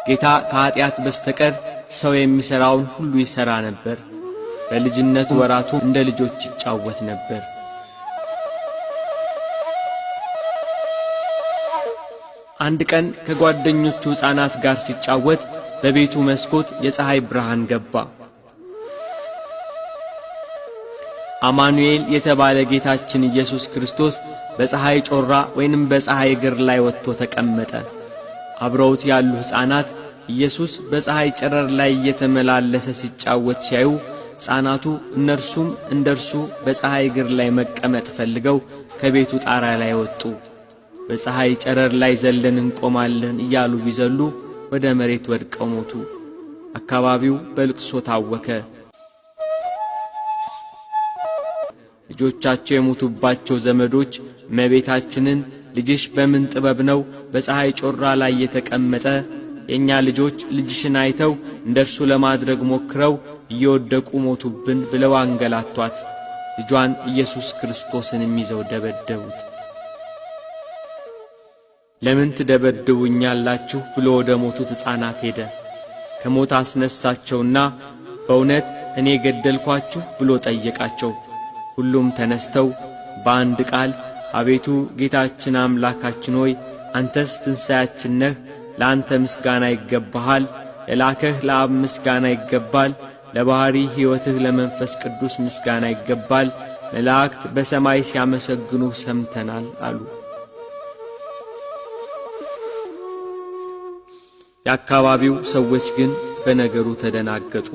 ጌታ ከኀጢአት በስተቀር ሰው የሚሠራውን ሁሉ ይሠራ ነበር። በልጅነት ወራቱ እንደ ልጆች ይጫወት ነበር። አንድ ቀን ከጓደኞቹ ሕፃናት ጋር ሲጫወት በቤቱ መስኮት የፀሐይ ብርሃን ገባ። አማኑኤል የተባለ ጌታችን ኢየሱስ ክርስቶስ በፀሐይ ጮራ ወይንም በፀሐይ እግር ላይ ወጥቶ ተቀመጠ። አብረውት ያሉ ሕፃናት ኢየሱስ በፀሐይ ጨረር ላይ እየተመላለሰ ሲጫወት ሲያዩ ሕፃናቱ እነርሱም እንደርሱ በፀሐይ እግር ላይ መቀመጥ ፈልገው ከቤቱ ጣራ ላይ ወጡ። በፀሐይ ጨረር ላይ ዘለን እንቆማለን እያሉ ቢዘሉ ወደ መሬት ወድቀው ሞቱ። አካባቢው በልቅሶ ታወከ። ልጆቻቸው የሞቱባቸው ዘመዶች እመቤታችንን ልጅሽ በምን ጥበብ ነው በፀሐይ ጮራ ላይ የተቀመጠ? የእኛ ልጆች ልጅሽን አይተው እንደ እርሱ ለማድረግ ሞክረው እየወደቁ ሞቱብን ብለው አንገላቷት። ልጇን ኢየሱስ ክርስቶስንም ይዘው ደበደቡት። ለምን ትደበድቡኛላችሁ ብሎ ወደ ሞቱት ሕፃናት ሄደ። ከሞት አስነሳቸውና በእውነት እኔ ገደልኳችሁ ብሎ ጠየቃቸው። ሁሉም ተነስተው በአንድ ቃል አቤቱ ጌታችን አምላካችን ሆይ አንተስ ትንሣያችን ነህ፣ ለአንተ ምስጋና ይገባሃል፣ ለላከህ ለአብ ምስጋና ይገባል፣ ለባሕሪ ሕይወትህ ለመንፈስ ቅዱስ ምስጋና ይገባል፣ መላእክት በሰማይ ሲያመሰግኑህ ሰምተናል አሉ። የአካባቢው ሰዎች ግን በነገሩ ተደናገጡ።